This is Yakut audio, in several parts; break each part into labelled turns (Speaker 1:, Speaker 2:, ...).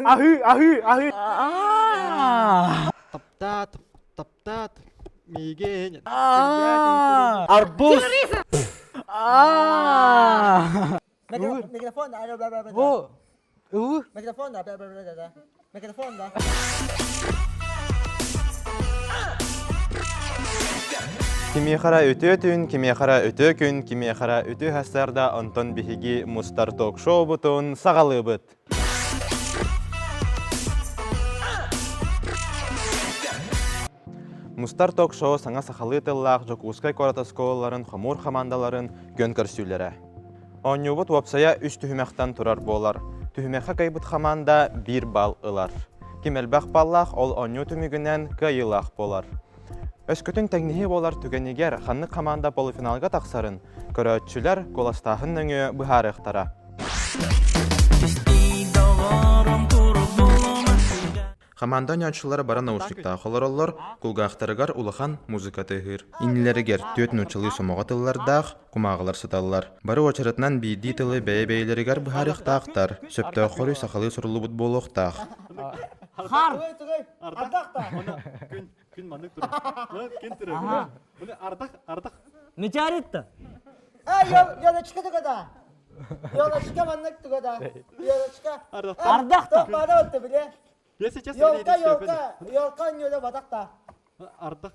Speaker 1: Аһыы, аһыы, аһыы.
Speaker 2: Таптаат, таптаат, миигин.
Speaker 3: Арбуз.
Speaker 4: Микрофон,
Speaker 1: Бу. Ыы.
Speaker 4: Микрофон, микрофон, да.
Speaker 3: Кимиэхэ эрэ үтүө түүн, кимиэхэ эрэ үтүө күн, кимиэхэ эрэ үтүө сарсыарда, онтон биһиги мустар ток-шоубутун саҕалыыбыт. Мустар ток-шоу саҥа сахалыы тыллаах Дьокуускай куорат оскуолаларын хомуур хамаандаларын күөн көрсүүлэрэ. Оонньуубут уопсайа үс түһүмэхтэн турар буолар. Түһүмэххэ кыайбыт хамаанда биир балл ылар. Ким элбэх баллаах, ол оонньуу түмүгүнэн кыайыылаах буолар. Өскөтүн тэҥнэһии буолар түгэнигэр ханнык хамаанда полуфиналга тахсарын көрөөччүлэр куоластааһын нөҥүө быһаарыахтара. Хамаанда оонньооччулара бары наушниктаах олороллор, кулгаахтарыгар улахан музыка тыаһыыр. Иннилэригэр түөрт нууччалыы сомоҕо тыллардаах кумааҕылар сыталлар. Бары уочаратынан биирдии тылы бэйэ-бэйэлэригэр быһаарыахтаахтар, сөптөөх хоруй сахалыы суруллубут буолуохтаах.
Speaker 4: Хар!
Speaker 2: Күн күн маннык турар. Күн турар. Ардах, ардах.
Speaker 5: Метеорит-то.
Speaker 4: А, елочка тугада. Елочка маннык тугада. Елочка.
Speaker 5: Ардах-то.
Speaker 4: Бада отты биле.
Speaker 2: Если честно,
Speaker 4: Елка, елка, елка ньөлө бадахта.
Speaker 2: Ардах.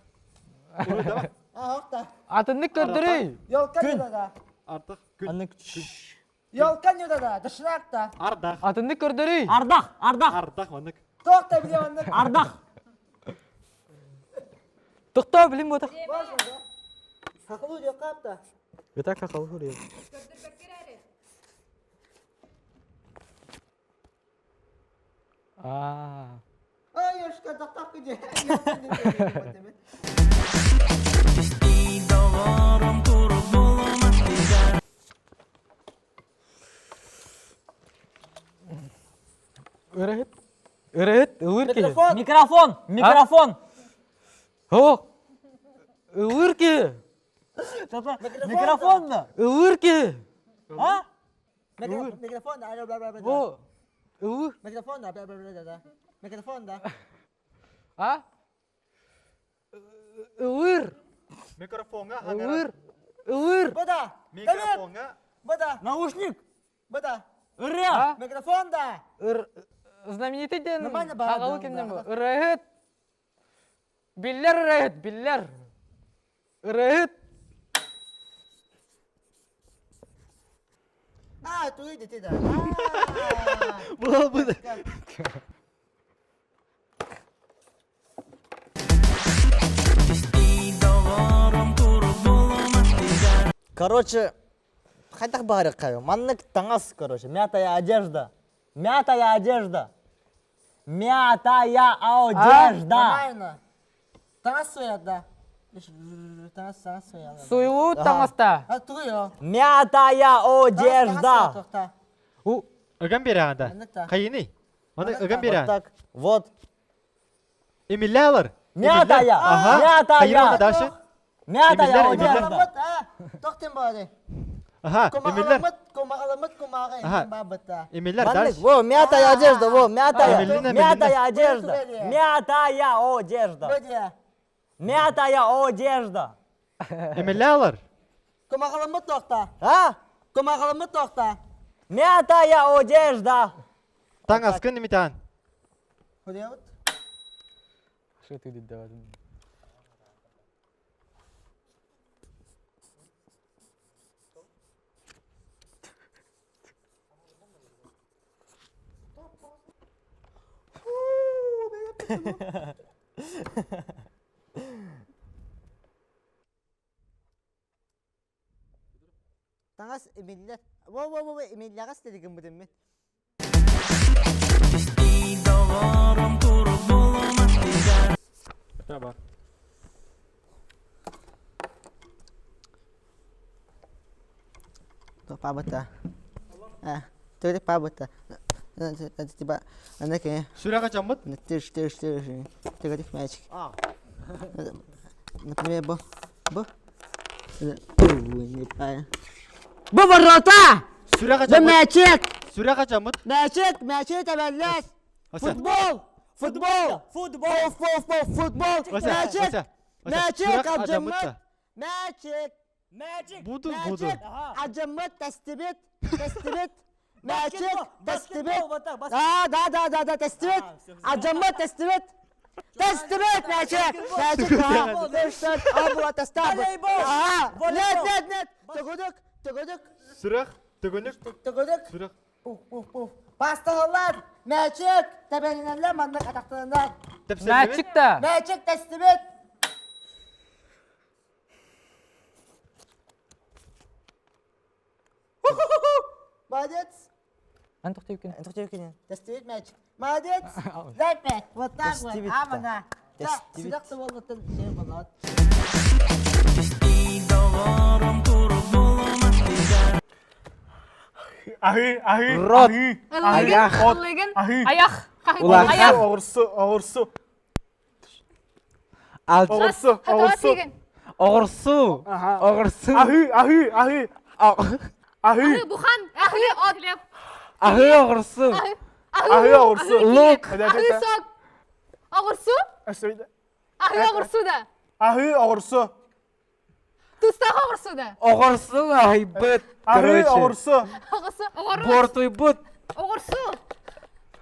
Speaker 4: Ахта.
Speaker 1: Атыннык көрдөрүй.
Speaker 4: Елка ньөлө
Speaker 2: Ардах. Күн.
Speaker 5: Аннык.
Speaker 4: Елка ньөлө дышракта.
Speaker 2: Ардах.
Speaker 1: Атыннык көрдөрүй.
Speaker 5: Ардах, ардах.
Speaker 2: Ардах маннык.
Speaker 4: Тоқта биле маннык.
Speaker 5: Ардах.
Speaker 1: Тохтоо билим буотах.
Speaker 4: Сахалуу диye капта.
Speaker 1: Итак сахалыы диye. Аа.
Speaker 4: Ай, ёшка, тахтах күдэ.
Speaker 1: Ырыһыт. Ырыһыт, ылыр киһи.
Speaker 4: Микрофон.
Speaker 5: Микрофон, микрофон.
Speaker 1: Һок. Ылыр киһи.
Speaker 5: Микрофон да.
Speaker 1: Ылыр киһи.
Speaker 5: А?
Speaker 4: Микрофон да.
Speaker 1: Бу. Ылыр.
Speaker 4: Микрофон да. Микрофон да.
Speaker 1: А? Ылыр.
Speaker 2: Микрофонга
Speaker 1: Ылыр. Ылыр.
Speaker 4: Бада.
Speaker 2: Микрофонга.
Speaker 4: Бада.
Speaker 5: Наушник.
Speaker 4: Бада.
Speaker 5: Ырыа.
Speaker 4: Микрофон да.
Speaker 1: Ыр знаменитый ден
Speaker 4: Нормально баар
Speaker 1: аҕалы
Speaker 4: да,
Speaker 1: кимнен
Speaker 4: да.
Speaker 1: бу? Ырыһыт. Биллэр ырыһыт, биллэр. Ырыһыт.
Speaker 4: А, туй дети да.
Speaker 2: Бұл бұл.
Speaker 5: Короче, хайдах баарыккай. Маннык таҥас, короче, мятая одежда. Мятая одежда. Мятая одежда.
Speaker 4: Нормально. Таҥас суйарда. Таҥас таҥас суйалар.
Speaker 1: Суйлуу таҥаста.
Speaker 4: А тугуйо.
Speaker 5: Мятая одежда.
Speaker 1: У
Speaker 2: Ыган береанда. Хайыный? Оны ыган
Speaker 5: Вот
Speaker 2: береан.
Speaker 5: так. Вот.
Speaker 2: Эмилялар.
Speaker 5: Мятая.
Speaker 2: Ага.
Speaker 5: Мятая.
Speaker 2: Хайыны дальше.
Speaker 5: Мятая
Speaker 2: Эмиллер, эмиллер.
Speaker 5: одежда.
Speaker 4: Тохтен баары.
Speaker 2: Ага, эмиллер.
Speaker 4: Кумаҕаламмыт, кумаҕаламмыт кумааҕы
Speaker 2: Ага.
Speaker 4: баабыта.
Speaker 2: Эмиллер
Speaker 5: Маннык,
Speaker 2: дальше.
Speaker 5: во, мятая одежда, во, мятая.
Speaker 2: Эмиллина,
Speaker 5: Мятая одежда.
Speaker 4: Эмиллина.
Speaker 5: Мятая одежда.
Speaker 4: Бөдө.
Speaker 5: Мятая одежда.
Speaker 2: Эмилялар.
Speaker 4: Кумаҕаламмыт тохта.
Speaker 5: А?
Speaker 4: Кумаҕаламмыт тохта.
Speaker 5: Мятая одежда.
Speaker 2: Таҥаскын имитаан.
Speaker 4: Худябыт.
Speaker 1: Что ты давай?
Speaker 4: Таҥас имиллэр. Во-во-во имиллэҕэс дири гыммытым мин.
Speaker 2: Таба.
Speaker 4: Пабыта. Төрүт пабыта. Типа, ана
Speaker 2: Сүрэҕэ дьаммыт.
Speaker 4: Тыш, тыш, тыш. Тыгатик мячик. Например, бу. Бу.
Speaker 5: Бу ворота!
Speaker 2: Сүрэҕэ
Speaker 5: Бу
Speaker 2: дьаммыт.
Speaker 5: мячик!
Speaker 2: Сүрэҕэ дьаммыт.
Speaker 4: Мячик, мячик эбэллэс. Футбол! Футбол!
Speaker 5: Футбол!
Speaker 4: Футбол! Футбол! Мээчик! Мээчик! Алдьаммыт! Мээчик!
Speaker 5: Мээчик!
Speaker 2: Буду, буду.
Speaker 4: Мээчик! Алдьаммыт! Тэстибит! Тэстибит! Мээчик! Тэстибит! А, да, да, да, да, тэстибит! Алдьаммыт! Тэстибит! Тэстибит! Мээчик! Мээчик! Тэстибит! А, тэстибит!
Speaker 5: Волейбол!
Speaker 4: А, нет, нет, нет! Төгүрүк! Төгүрүк!
Speaker 2: Сүрэх, төгүнүк,
Speaker 4: Төгүрүк!
Speaker 2: сүрэх.
Speaker 4: Пуф, пуф, пуф. Пасталар, мээчик, тэбэнинэллэр маннык атахтананнар.
Speaker 1: Мээчик да.
Speaker 4: Мээчик тэстибит. Молодец.
Speaker 1: Эн тохтуйкин.
Speaker 5: Тохтуйкин.
Speaker 4: Тэстибит мээчик. Молодец. Дай пять. Вот так вот.
Speaker 5: Тэстибит.
Speaker 4: Амана.
Speaker 5: Тэстибит.
Speaker 4: Сидак боллуттан şey болот.
Speaker 2: Аһыы, аһыы,
Speaker 6: Рот.
Speaker 2: аһыы.
Speaker 6: Аях.
Speaker 7: Ыллыгын.
Speaker 2: Аһыы.
Speaker 7: Аяқ.
Speaker 6: Улахан.
Speaker 7: Аяқ.
Speaker 2: Оҕурсу, оҕурсу,
Speaker 6: Ал
Speaker 2: оҕурсу, оҕурсу.
Speaker 6: оҕурсу. Оҕурсу.
Speaker 2: Аһыы, аһыы, аһыы. Аһыы,
Speaker 7: Бухан. Аһыы от.
Speaker 6: Аһыы оҕурсу.
Speaker 2: аһыы оҕурсу.
Speaker 6: Лук.
Speaker 7: Аһыы сок. Оҕурсу. Аһыы оҕурсу да.
Speaker 2: Аһыы оҕурсу.
Speaker 7: Тустаах оҕурсу да.
Speaker 6: Оҕурсу аһыйбыт.
Speaker 2: Аһыы
Speaker 6: Короче.
Speaker 2: оҕурсу.
Speaker 7: Оҕурсу. Оҕурус.
Speaker 6: Бортуйбут.
Speaker 7: Оҕурсу.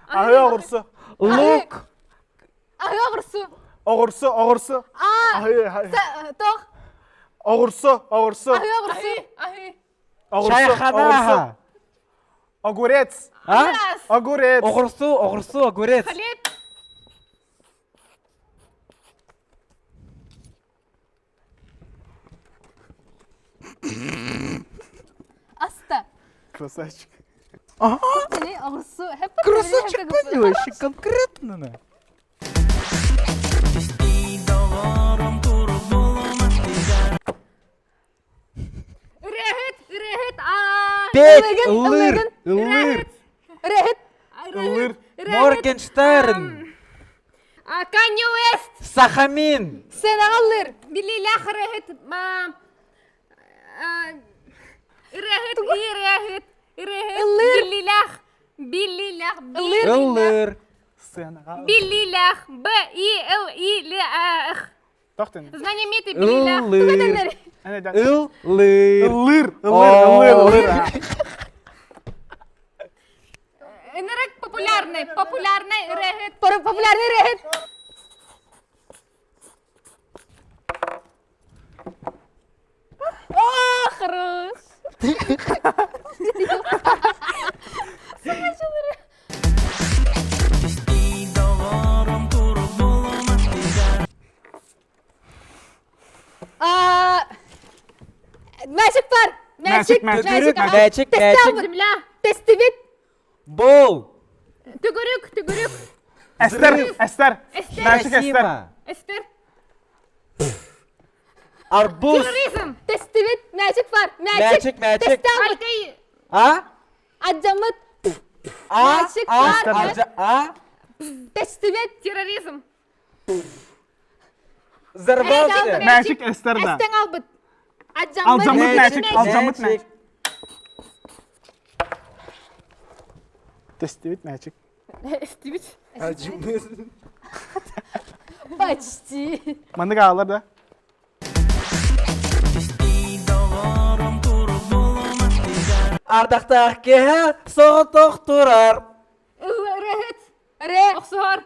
Speaker 2: Аһыы оҕурсу.
Speaker 6: Лук.
Speaker 7: Аһыы оҕурсу.
Speaker 2: Оҕурсу, оҕурсу.
Speaker 7: А.
Speaker 2: Аһыы, аһыы.
Speaker 7: Тох.
Speaker 2: Оҕурсу, оҕурсу.
Speaker 7: Аһыы оҕурсу. Аһыы.
Speaker 2: Оҕурсу, оҕурсу.
Speaker 6: Чайханаха.
Speaker 2: Огурец.
Speaker 6: А?
Speaker 2: Огурец.
Speaker 6: Оҕурсу, оҕурсу, огурец.
Speaker 7: Хлеб. Аста.
Speaker 2: Красавчик.
Speaker 7: Оҕурсу.
Speaker 6: Красавчик вообще конкретно.
Speaker 7: Ырыаһыт, ырыаһыт, аа.
Speaker 6: Петь,
Speaker 7: Ылыгын,
Speaker 6: ыллыыр,
Speaker 7: ылыгын.
Speaker 6: ыллыыр.
Speaker 7: Ырыаһыт.
Speaker 2: Ыллыыр.
Speaker 6: Моргенштерн.
Speaker 7: Канье Уэст.
Speaker 6: Сахамин.
Speaker 7: Сенагаллыр. Билилях ырыаһыт. Ма. Ырыаһыт, ырыаһыт, ырыаһыт. Билилях. Билилях.
Speaker 6: Ыллыыр.
Speaker 7: Билилях. Б И Л И Л А Х.
Speaker 2: Тохтен.
Speaker 7: Знаменитый Билилях.
Speaker 6: Ыллыыр. Ыллыыр.
Speaker 2: Ыллыыр, ыллыыр, ыллыыр, ыллыыр.
Speaker 7: Ынырык популярный, популярный ырыаһыт. Популярный ырыаһыт. О, хорош. Мээчик баар.
Speaker 2: Мээчик, мээчик.
Speaker 6: Мээчик, мээчик.
Speaker 7: Земля. Тэстибит.
Speaker 6: Бол.
Speaker 7: Төгүрүк, төгүрүк.
Speaker 2: Эстер, Эстер.
Speaker 7: Эстер.
Speaker 2: Мээчик Эстер.
Speaker 6: Красиво.
Speaker 7: Эстер.
Speaker 6: Арбуз.
Speaker 7: Терроризм. Тэстибит. Мээчик баар.
Speaker 6: Мээчик, мээчик.
Speaker 7: Тэстибит.
Speaker 6: А?
Speaker 7: Алдьаммыт.
Speaker 6: А?
Speaker 7: Мээчик
Speaker 6: А?
Speaker 7: баар.
Speaker 6: А?
Speaker 7: Тэстибит. Терроризм.
Speaker 6: Взорвался.
Speaker 2: Мээчик Эстер да.
Speaker 7: Эстэн хаалбыт. Алдьаммыт.
Speaker 2: Алдьаммыт мээчик, алдьаммыт мээчик. Тэстибит мээчик.
Speaker 7: Эстибит. Почти.
Speaker 2: Маннык аалар да.
Speaker 6: Ардахтаах киэһэ соҕотох турар.
Speaker 7: Ырыаһыт. Ре. Охсуһар.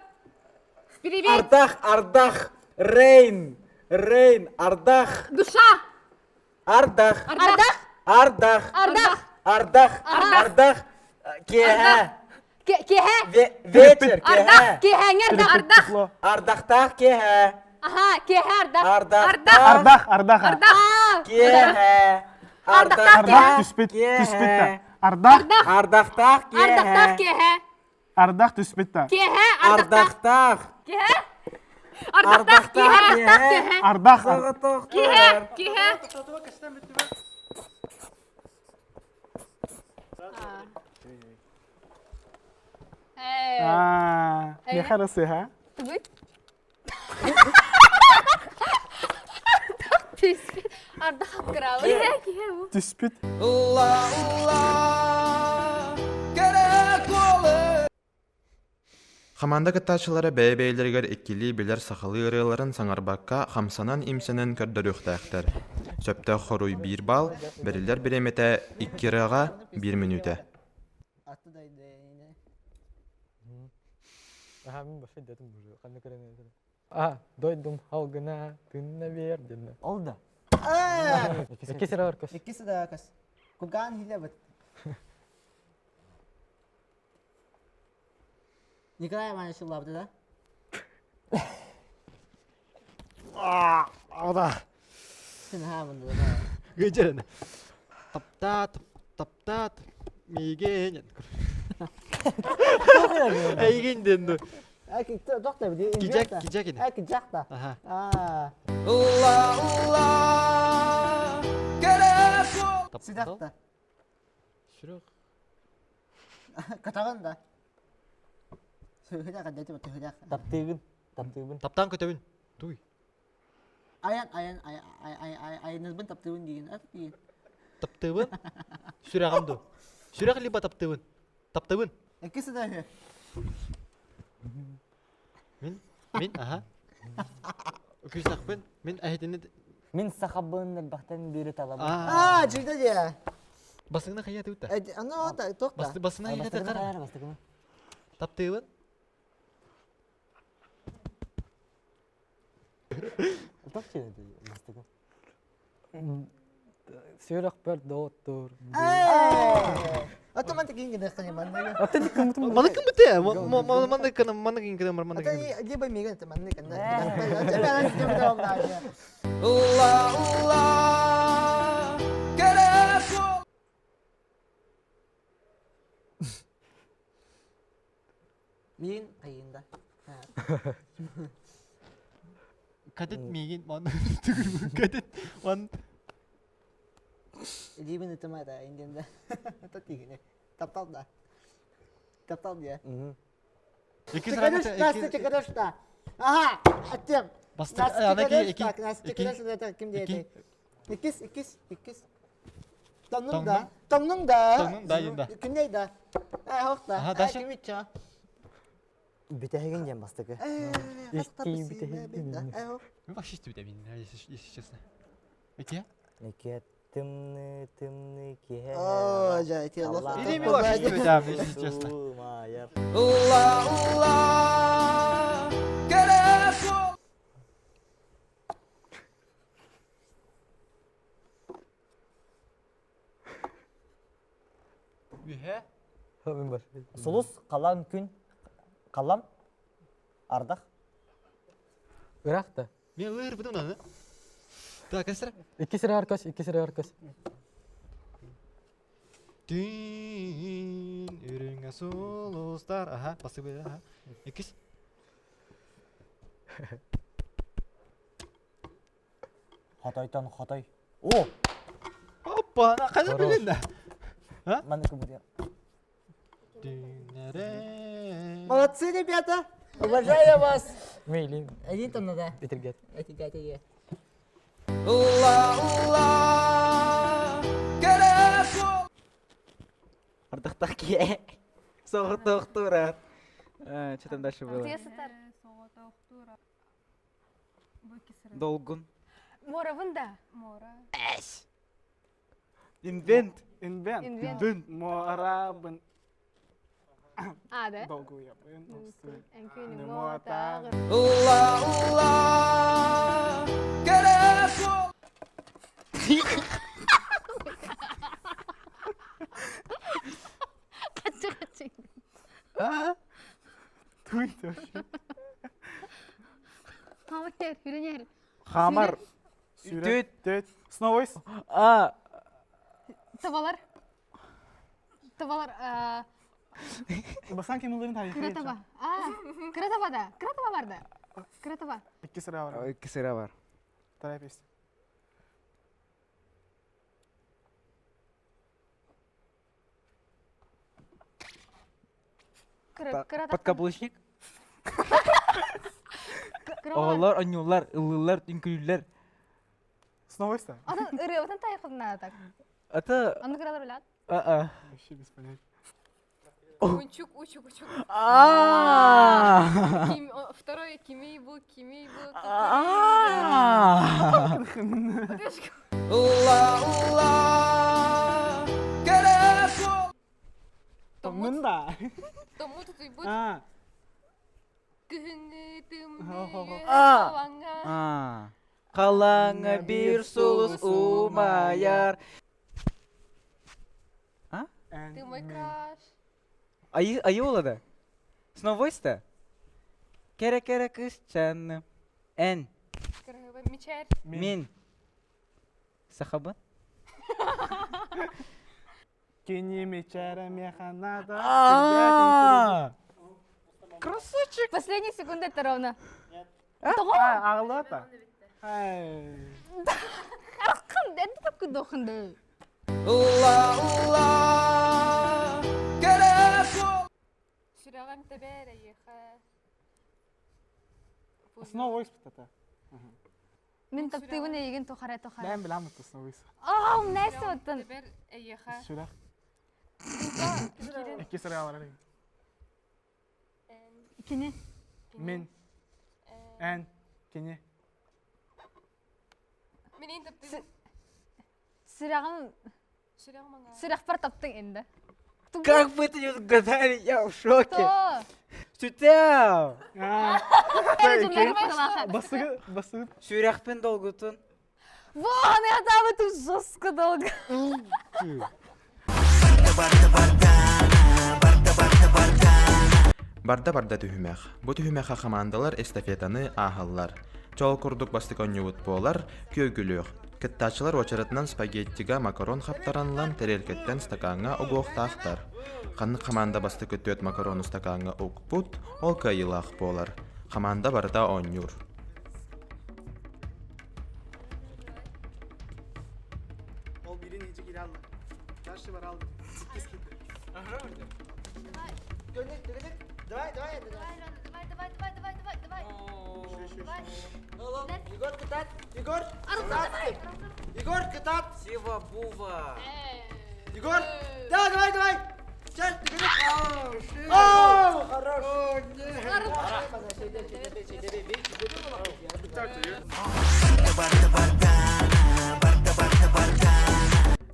Speaker 7: Переведь.
Speaker 6: Ардах, ардах, rain, rain, ардах,
Speaker 7: Душа.
Speaker 6: ардах,
Speaker 7: Ардах.
Speaker 6: ардах,
Speaker 7: Ардах.
Speaker 6: ардах, ардах, киэһэ,
Speaker 7: Киэһэ.
Speaker 6: вечер, киэһэ,
Speaker 7: Киэһээҥҥи ардах. Ардах.
Speaker 6: ардахтаах киэһэ,
Speaker 7: Аха, киэһэ ардах.
Speaker 6: ардах,
Speaker 2: Ардах, ардах.
Speaker 7: Ардах.
Speaker 6: киэһэ,
Speaker 7: Ардахтаах
Speaker 2: Ардах түспүт, түспүт да. Ардах,
Speaker 6: ардахтаах
Speaker 7: Ардахтаах
Speaker 6: киэһэ,
Speaker 7: киэһэ.
Speaker 2: ардах түспүт да.
Speaker 7: Киэһэ ардахтаах.
Speaker 6: ардахтаах,
Speaker 7: Киэһэ. Ардахтаах киэһэ. Ардахтаах киэһэ.
Speaker 2: Ардах.
Speaker 6: соҕотох
Speaker 7: Киэһэ.
Speaker 6: турар.
Speaker 7: Киэһэ.
Speaker 2: Аа, миэхэ сыһа.
Speaker 7: Түгүт. Түспүт. Ардах кыраабы. Киэһэ киэһэ бу.
Speaker 2: Түспүт.
Speaker 3: Хамаанда кыттааччылара бэйэ-бэйэлэригэр иккилии билэр сахалыы ырыаларын саҥарбакка хамсанан-имсэнэн көрдөрүөхтээхтэр. Сөптөөх хоруй биир баал, бэриллэр бириэмэтэ икки ырыаҕа биир мүнүүтэ.
Speaker 1: А, дойдум халгына тынна бер дэннэ.
Speaker 5: Ол да.
Speaker 1: Икки сыра бар көс.
Speaker 4: Икки сыра көс. Кугаан хиле бит. Николай Иванович ыллаабыта да?
Speaker 2: Ада.
Speaker 4: Син хаамын да.
Speaker 2: Гыжырын. Таптаат, таптаат, миигин. Эйигин ден. Кижак, кижак ини.
Speaker 4: Кижак да.
Speaker 2: Аха.
Speaker 4: Аа.
Speaker 2: Таптал.
Speaker 4: Сидак да.
Speaker 2: Сүрэх.
Speaker 4: Катаҕын да. Сүһүрэх эдэтим түһүрэх.
Speaker 5: Таптыыбын. Таптыыбын.
Speaker 2: Таптаан көтөбүн. Туй.
Speaker 4: Айан айан айаныбын таптыыбын диигин ат диигин.
Speaker 2: Таптыыбын. Сүрэҕим ду. Сүрэх либо таптыыбын. Таптыыбын.
Speaker 4: Икки сыда үһү.
Speaker 2: Мин мин аха. Күүстэхпин. Мин эһитини
Speaker 5: Мин сахабын элбэхтэн биири талабын.
Speaker 4: Аа, жүйдө дие.
Speaker 2: Басыңна хайа тыытта.
Speaker 4: Аны ота тохта.
Speaker 2: Басына хайа тыытта.
Speaker 5: Бастыкына.
Speaker 2: Таптыыбын.
Speaker 5: Бастыкы.
Speaker 1: Сүрөхпөр доҕоттор.
Speaker 4: Ата манта кинге дехтани манна.
Speaker 1: Ата кымытым.
Speaker 2: Маны кым бите? Маны кым маны ким кым маны
Speaker 4: Ата
Speaker 2: ким.
Speaker 4: либо миген та манна кым. Мин кайында.
Speaker 2: Кадет мигин ман түгүр кадет ман
Speaker 4: Либо тама да инденде. Ата тигине. Таптал да. Таптал да.
Speaker 2: Ики
Speaker 4: Настя чекарашта. Ага, аттем.
Speaker 2: Бастык
Speaker 4: Настя
Speaker 2: ана ки ики
Speaker 4: Настя чекарашта ким дейт. Иккис, иккис, иккис. Томнуң
Speaker 2: Тоңнуң.
Speaker 4: да. Томнуң да.
Speaker 2: Тоңнуң да, енді.
Speaker 4: Күнней да. Э, хох да.
Speaker 2: Аха,
Speaker 4: Э,
Speaker 2: дальше.
Speaker 4: ким ичча.
Speaker 5: Бүтэһигин диэн бастакы.
Speaker 1: Икки бүтэһигин.
Speaker 4: Э, хох.
Speaker 2: Мен вообще истибит мин, если честно. Эки?
Speaker 5: Эки тымны тымны киһэ.
Speaker 4: О, жа, эти Аллах.
Speaker 2: Или мен вообще истибит, если честно.
Speaker 5: Сумайар.
Speaker 2: Үһэ.
Speaker 1: Мен бар.
Speaker 5: Сулус калан күн. Калан. Ардах.
Speaker 1: Ыраах да.
Speaker 2: Мен лыр бутум аны. Так, кастра.
Speaker 1: Икки сыра бар көс, икки сыра бар көс.
Speaker 2: Түн үрүңө сулустар. Аха, басып аха. Икис.
Speaker 5: Хотойтон хотой. О!
Speaker 2: Опа, ана кайда
Speaker 1: Хорош.
Speaker 2: билин да.
Speaker 5: Маннык бу.
Speaker 2: Түннере.
Speaker 4: Молодцы, ребята. Уважаю вас.
Speaker 1: Мейлин.
Speaker 4: Один там надо.
Speaker 1: Битиргет.
Speaker 4: Эти гати.
Speaker 6: Ардахтах кие. Соғытоқтура. Что там дальше было?
Speaker 7: Тесетер.
Speaker 6: Долгун.
Speaker 7: Моравын да. Мора.
Speaker 6: Инвент.
Speaker 8: Инвент.
Speaker 7: Инвент.
Speaker 8: Морабын.
Speaker 7: А, да?
Speaker 8: Долгуябын.
Speaker 7: Әнкүнү
Speaker 8: Мотагы.
Speaker 7: мотагы. Качы качы.
Speaker 8: Туй вообще.
Speaker 7: Хамыр, хүрүнер.
Speaker 6: Хамар.
Speaker 8: Сүрөт. Төт. Сноуэйс.
Speaker 6: А.
Speaker 7: Табалар. Табалар. а,
Speaker 8: Басан ким ылырын тарихи.
Speaker 7: Кыра таба. А, кыра таба да. Кыра таба бар да. Кыра таба.
Speaker 8: Икки сыра бар.
Speaker 6: Икки сыра бар.
Speaker 8: Вторая песня.
Speaker 7: Кыра кыра таба.
Speaker 6: Подкаблучник.
Speaker 7: Кыра бар.
Speaker 6: Оғолор, онюлар, ылылар, үңкүлүлэр.
Speaker 8: Сноуэйс-то?
Speaker 7: Аны ырыабытын тайхылна так.
Speaker 6: Это...
Speaker 7: Аны кыралар билат.
Speaker 6: А-а.
Speaker 8: Вообще без понятия.
Speaker 7: Унчук, учук, учук.
Speaker 6: А.
Speaker 7: Второй кимей был, кимей был.
Speaker 6: А.
Speaker 8: Томмун да.
Speaker 7: Тому тутуйбут.
Speaker 8: А.
Speaker 7: Күһүҥҥү тымныы
Speaker 6: А.
Speaker 7: халаҥа.
Speaker 6: А. Халаҥа биир сулус умайар. А?
Speaker 7: Ты мой краш.
Speaker 6: Айы, айы олады. Сновойста. Кэрэ-кэрэ кыысчааны. Эн.
Speaker 7: Мичэр.
Speaker 6: Мин. Сахабын.
Speaker 8: Кини мечара механада.
Speaker 6: А. Красавчик.
Speaker 7: Последняя секунда это ровно.
Speaker 8: Ağlata.
Speaker 7: Арқын, это такой дохынды. Сүрэҕим тэбэр эйиэхэ.
Speaker 8: Снова испытата.
Speaker 7: Мин таптыыбын эйигин тухары тухары.
Speaker 8: Бэйэм билэм это снова испыт.
Speaker 7: Аа, нэсэ оттон. Тэбэр эйиэхэ.
Speaker 8: Сүрэх. Икки сыра алар.
Speaker 7: Кини.
Speaker 8: Мин. Эн. Кини.
Speaker 7: Мин таптыыбын. Сүрэҕим Сүрэхпэр таптыҥ инде.
Speaker 6: Как вы это не угадали? Я в шоке. Сүтээ!
Speaker 8: Басыгы, басыгы.
Speaker 6: Сүрэхпин долгутун.
Speaker 7: Вон, я там это жестко долго.
Speaker 3: Барда-барда түһүмэх. Бу түһүмэххэ хамаандалар эстафетаны ааһаллар. Чол курдук бастык оонньуубут буолар, күөгүлүөх. Кыттааччылар уочаратынан спагеттига макарон хаптаранылан тэриэлкэттэн стакаҥҥа угуохтаахтар. Ханнык хамаанда бастакы түөрт макарону стакаҥҥа укпут, ол кыайыылаах буолар. Хамаанда барыта оонньуур.
Speaker 8: Ол биирин иһдьэ киирэ алла. Дальше бар алды. Иккис киирдэ.
Speaker 4: Давай, давай, давай.
Speaker 7: Давай, давай, давай, давай, давай, давай.
Speaker 4: Давай. Егор, кытаат! Егор! Кытаат! Егор, кытаат!
Speaker 6: Сива бува.
Speaker 4: Егор! Да, давай, давай! Сейчас, ты О, хорош!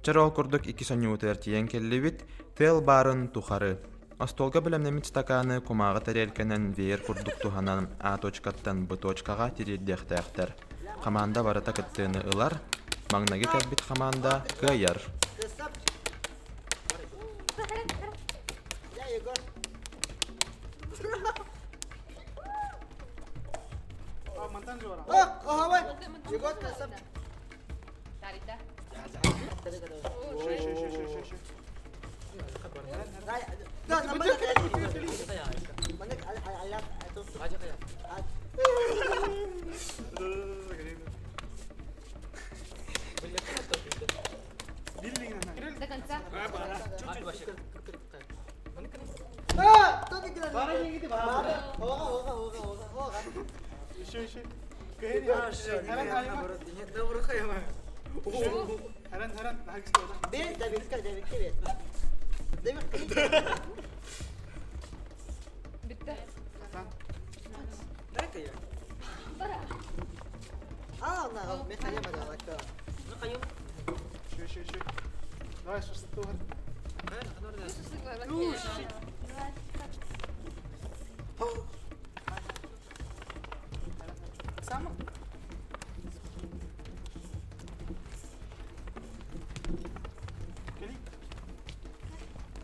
Speaker 3: Чэр ол курдук икки сонньуутугар тиийэн кэллибит, тыал баарын тухары. Остуолга бэлэмнэммит стаканы кумааҕы тэриэлкэнэн веер курдук туһанан А точкаттан Б точкаҕа тириэрдиэхтээхтэр. Хамаанда барыта кыттыыны ылар, маҥнайгы кэлбит хамаанда кыайар.
Speaker 7: До конца. Bitti.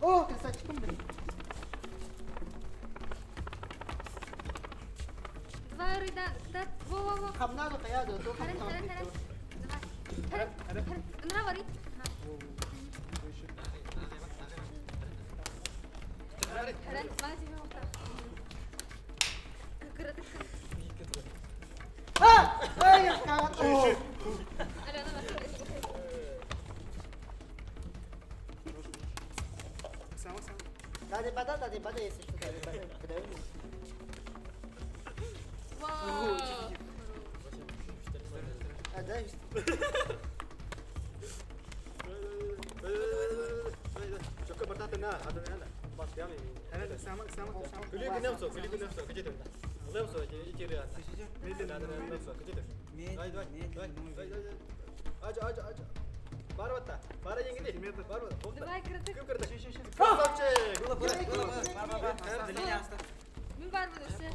Speaker 4: О, красавчиком, блин.
Speaker 7: Давай, Рыда, да, во-во-во. Харан, харан, харан. Давай. Харан, харан. На, вари. Харан, мана тебе мохта. Вау. Давай, кырдык. Мин бар буду все.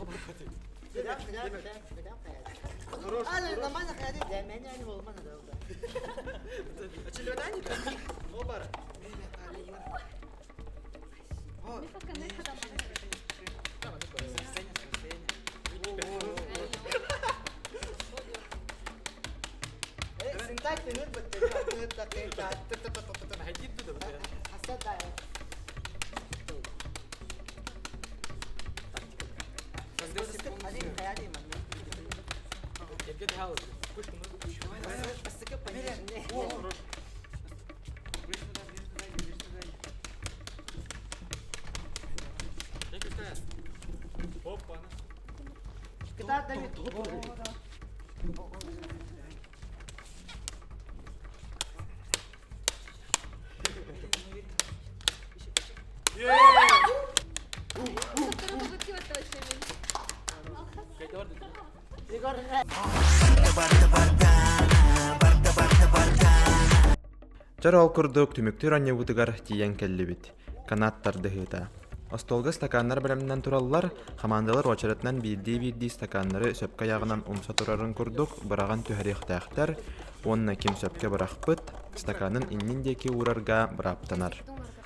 Speaker 3: Чэр ол курдук түмүктүүр оонньуубутугар тиийэн кэллибит. Канат тардыһыыта. Остуолга стаканнар бэлэмнэнэн тураллар, хамаандалар уочаратынан биирдии-биирдии стаканнары сөпкө айаҕынан умса турарын курдук быраҕан түһэриэхтээхтэр уонна ким сөпкө бырахпыт, стаканын иннин диэки уурарга бырааптанар.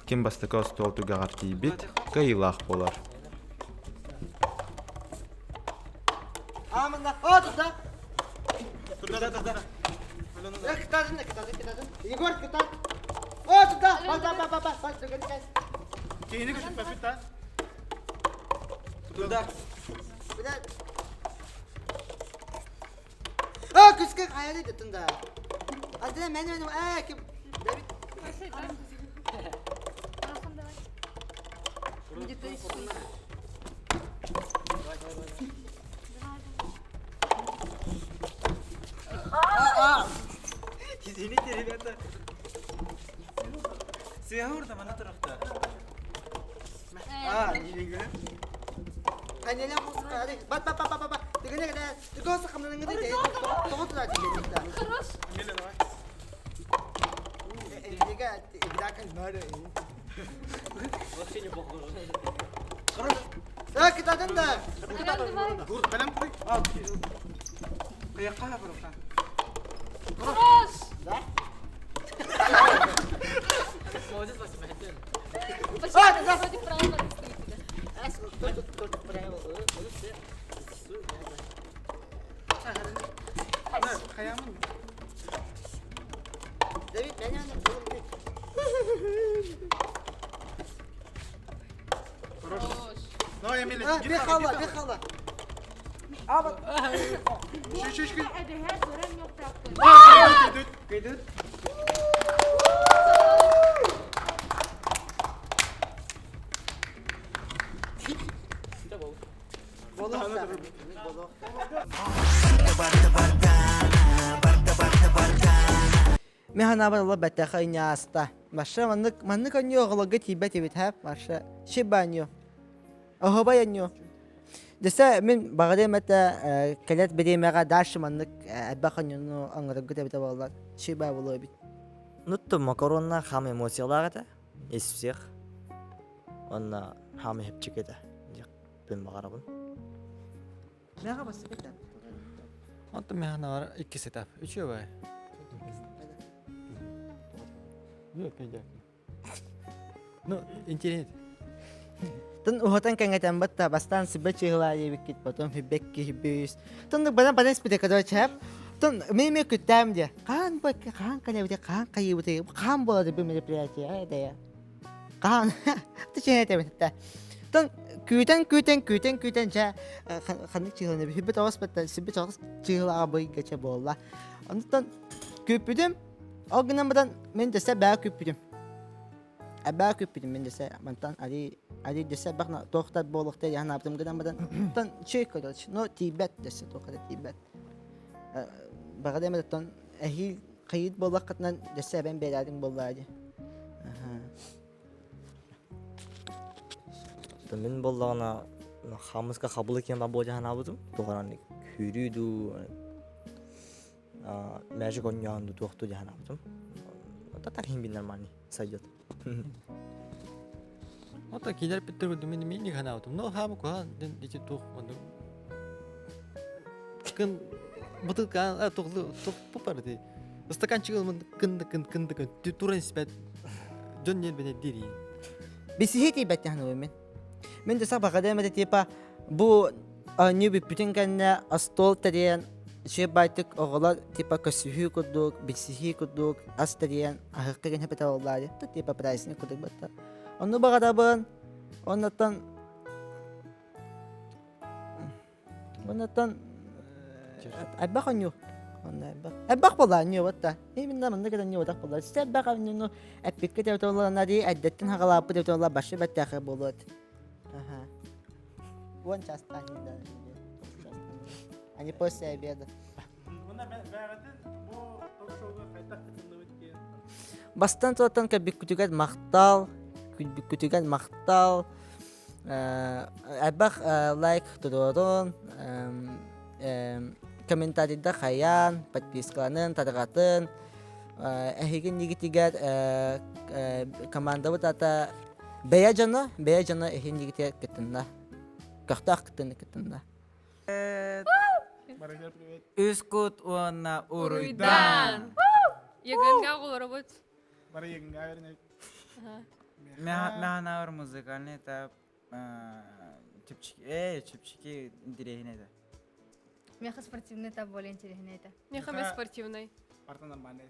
Speaker 3: Ким бастакы остуол түгэҕэр тиийбит, кыайыылаах буолар.
Speaker 6: Извините, ребята. Сыһа мана турахта. А,
Speaker 4: Мин санаабар ыла бэттэхэ инньэ Маша маннык маннык анньыы оҕолорго тиийбэт эбит һэ Маша шиба анньыы оһобай анньыы Десе мин баҕарыам этэ кэлэр бириэмэҕэ дальше маннык элбэх анньыыны оҥороргут эбитэ буоллар шиба буолуо эбит
Speaker 5: Нутту макаронна хам эмоциялаах этэ из всех Онно хам иһипчик этэ диэхпин баҕарабын.
Speaker 4: Мэҕэ бассык этэ.
Speaker 2: Онтон механаар иккис этап. Үчүгэй. Ну, интернет.
Speaker 4: Тын уһатан кэҥэтэн батта бастаан сибэ чыһылаа диэбиккит потом хиббекки хиббүүс. Тын бана бана испите короче Тын мен күттээм де. Хаан бакка хаан калебите хаан кайыбыты хаан болады бу мероприятие да Хаан ты этэбит Тын күүтэн күүтэн күүтэн күүтэн чэ ханнык чыһыланы хиббит оҕус батта сиббит оҕус чыһылаа быйгача буолла. Онтон күүппүтүм Ол гынан баран мин дэсэ баа күүппүтүм. Баа күүппүтүм мин дэсэ мантан ари ари дэсэ бахна туохтар буолуохтар яхнаабытым гынан баран тон чүй короче но тиийбэт дэсэ туохата тиийбэт. Баҕа эмэ тон эһиил хайыт буоллаххытынан дэсэ эбэн биэрээриҥ буоллаа дии.
Speaker 5: Мин буоллаҕына хаамыска хабылык диэн баар буолуо санаабытым. Туох эрэ күүрүү дуу, мээчик оонньоон дуу, туох дуу дии санаабытым. Так иһин бин нормальный сойдет.
Speaker 2: Ото килер питтер мин мин санаабытым. Но хаамы куһаан ден ити туох онну кын бутылка туох туох пупар ди. Стаканчик ылмын кынды кын кынды кын туран испэт дьон ньиэрбэнэ дири.
Speaker 4: Бисиһи тиийбэт ханыыбын мин. Мин да сах бакадемия типа бу оонньуу бүппүтүн кэннэ остуол тэрийэн үчүгэй баайтык оҕолор типа көсүһүү курдук, билсиһии курдук ас тэрийэн аһыкка гэн хэпэтэ буоллаа типа праздник курдук батта. Онну баҕарабын, оннуттан Оннуттан элбэх оонньуу. Онно элбэх. Элбэх буолла оонньуу батта. Именно маннык оонньуу батах буолла. Сэ элбэх оонньууну эппиккэ тэбитэ буоллаҕына дии эрдэттэн хаҕалааппыт эбитэ буолла башы бэртээхэй буолуо этэ. Аха. Уон чаастаах Они после обеда. Бастан туоттан кэлбиккүтүгэр махтал, күлбүккүтүгэр махтал. Элбэх лайк туруорун, комментарийда хайаан, подпискаланын, тарҕатын. Эһиги иннигитигэр командабыт ата бэйэ дьоно, бэйэ дьоно эһи иннигитигэр кытынна. Көхтөөх кыттыны кытынна.
Speaker 6: Үс кут уонна уруйдан.
Speaker 7: Егенге оҕолоробут.
Speaker 8: Бары егенге вернет.
Speaker 6: Механавр музыкальный этап чепчики, чепчики интереснее это.
Speaker 7: Меха спортивный этап более интересный это. Меха мен спортивный.
Speaker 8: Парта нормальный.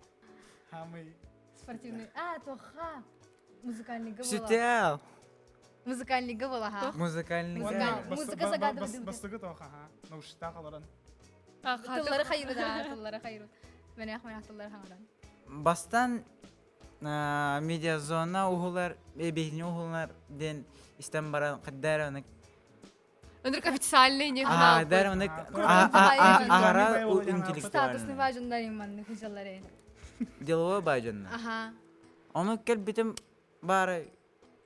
Speaker 8: Хамый.
Speaker 7: Спортивный. А, тоха. Музыкальный гыбыла.
Speaker 6: Сүтел.
Speaker 7: Музыкальный гыбыла, ха.
Speaker 6: Музыкальный.
Speaker 7: Музыка загадывает.
Speaker 8: Бастыгы тоха, ха. Наушта қаларан.
Speaker 7: Тыллары хайыры да, тыллары хайыры. Менех менех тыллары хаңаран.
Speaker 6: Бастан медиазона уһулар, эбиһини уһулар ден истен баран каддар аны
Speaker 7: Өнүрк официальный не
Speaker 6: А, дар аны ахара
Speaker 7: Статусный
Speaker 6: интеллектуальный.
Speaker 7: важындар иманны хыжалары.
Speaker 6: Деловой бажынна.
Speaker 7: Ага.
Speaker 6: Оны кел битим бары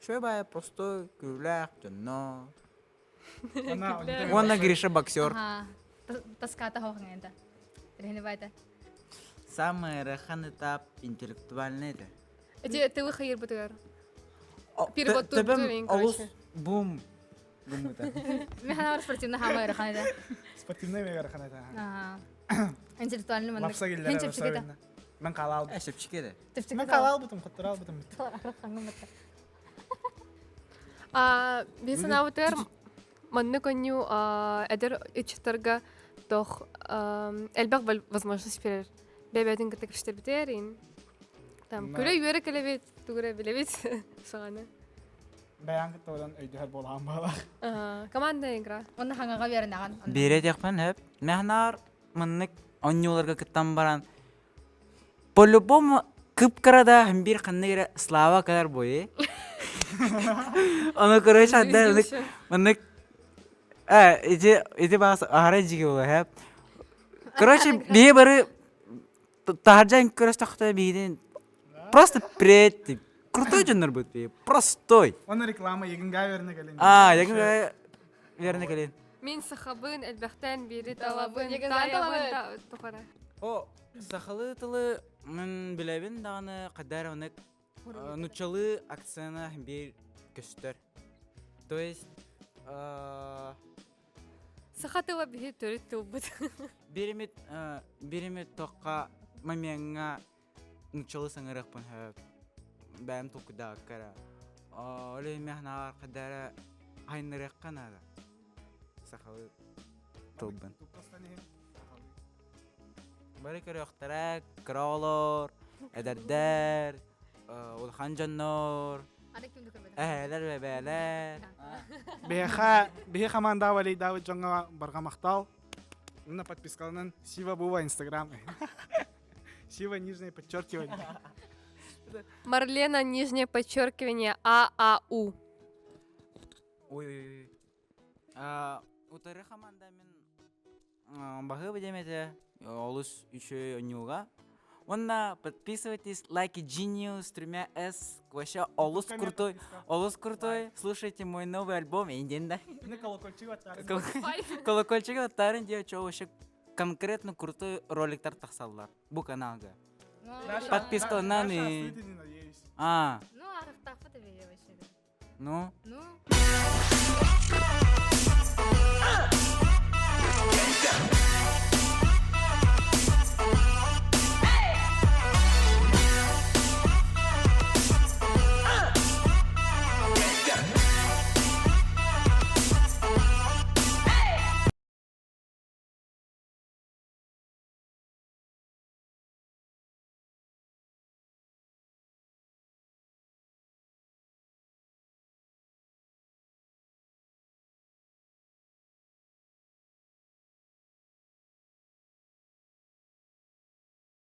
Speaker 6: шөй бая просто күләк дьонно. Уонна Гриша боксер.
Speaker 7: Ага. Таската хоохыңэнта. Рехне байта.
Speaker 6: Самый ыарахан этап интеллектуальный это.
Speaker 7: Эти тылы хайыр бытыгар. Перевод
Speaker 6: Төбөм олус
Speaker 7: короче.
Speaker 6: бум гыммыта.
Speaker 7: Механавар спортивный хама ыарахан это.
Speaker 8: Спортивный ыарахан это.
Speaker 7: Ага. Интеллектуальный маннык.
Speaker 8: Лапса келлер. Мен қалал.
Speaker 6: Э, чепчики де.
Speaker 8: Мен қалал бутум, қыттырал бутум.
Speaker 7: Бин санаабытыгар маннык оонньуу эдэр ыччаттарга тох элбэх возможность берер. Бэйбэтин кытта кэпсэтэрбитээр Там күлэ үөрэ кэлэбит, тугура билэбит саҕаны.
Speaker 8: Бэйэн кытта одан өйдөһөр буолаан баалар.
Speaker 7: Команда игра. Онно хаҥаҕа биэринэҕин.
Speaker 6: Биэрэ диэхпин сөп. Мехнаар маннык оонньууларга кыттан баран по-любому кып-кыра да бир ханнык эрэ слава кэлэр буолуо. Ону короче адда маннык маннык ити ити баас аһара дьиги буолуо сөп. Короче биһи бары таһырдьа көрөстөхтө биһигин просто привет крутой дьоннор будет простой.
Speaker 8: Оны реклама егинга верне кэлин.
Speaker 6: А, егинга верне кэлин.
Speaker 7: Мин сахабын элбэхтэн бири талабын, таябын тухара.
Speaker 6: О, сахалы тылы мен билэбин даҕаны кадар онык нуччалыы акцена биир көстөр. То есть
Speaker 7: Саха тыла биһи төрүт тылбыт.
Speaker 6: биримит биримит тоққа момеҥҥа нуччалыы саҥарыахпын сөп. Бэйэм толкуйдаабакка Ол иһин мехнаар кадара айнырыахха наада. Сахалы тылбын. Бары көрүөхтэрэ, кыра оҕолор, эдэрдэр, улахан дьоннор, эһээлэр, бэбээлэр.
Speaker 8: Биһиэхэ биһи команда валейдаабыт дьоҥҥо барҕа махтал. Уонна подпискаланан Сива Бува Инстаграм. Сива нижнее подчеркивание.
Speaker 7: Марлена нижнее подчеркивание ААУ.
Speaker 6: Ой-ой-ой. Утары команда мин баһыыба диэм этэ олус үчүгэй оонньууга. Уонна подписывайтесь, лайки Genius с тремя S. Вообще олус крутой, олус крутой. Слушайте мой новый альбом, инден да.
Speaker 8: Колокольчик
Speaker 6: Колокольчик аттарын диye чо вообще конкретно крутой роликтар тахсаллар бу каналга. Подписка на
Speaker 8: надеюсь.
Speaker 6: А.
Speaker 7: Ну, арахтафа тебе вообще.
Speaker 6: Ну.
Speaker 7: Ну.